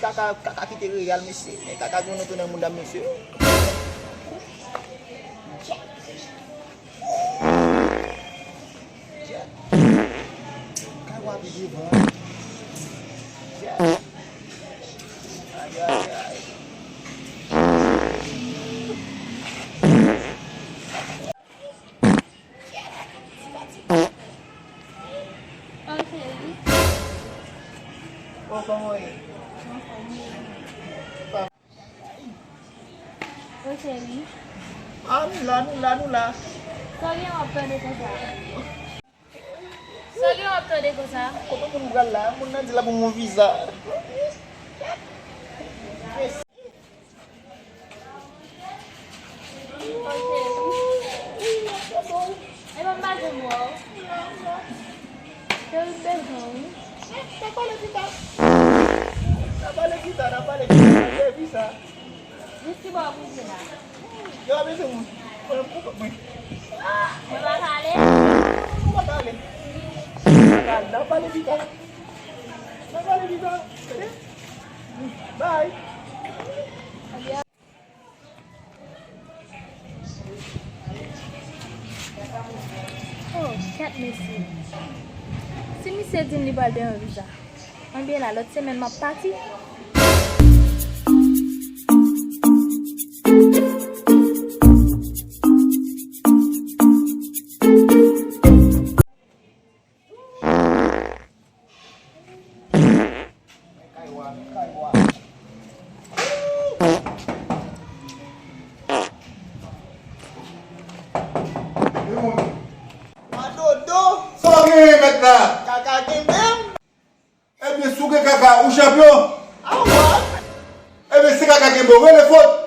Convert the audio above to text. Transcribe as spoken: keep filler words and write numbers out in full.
Kaka, kaka kite Reyal, mesye. Men kaka gen yon tounen moun dam, mesye. Kay w ap devan. Ay, ay, ay. Wi, cheri. Ou kòman w ye? Wi, cheri. Ah, nou la, nou la, nou la. Sa w gen w ap tande konsa? Sa w gen w ap tande konsa? Kote moun pral la? Moun nan di l ap ban mwen viza. Epa m pa janm wè w. Cheri, m bezwen w wi. N a pale pita. N a pale pita, n a pale pita. N a pale pita. Jis ki bò w koute la? Yo, ap ede mwen. Mwen, mwen, mwen. Mwen pa ka ale? Mwen pa ka ale. N a pale pita. N a pale pita. Tande? Bye. Oh, kèt mesye. Si misye di m li pral bay yon viza, anben la, lòt semèn m ap pati. Madodo! Sa w genyen, mèt la? Kaka kenbe m! Ebyen, si w gen kaka, ou chanpyon? Awa! Ebyen, si kaka kenbe w, rele fòt!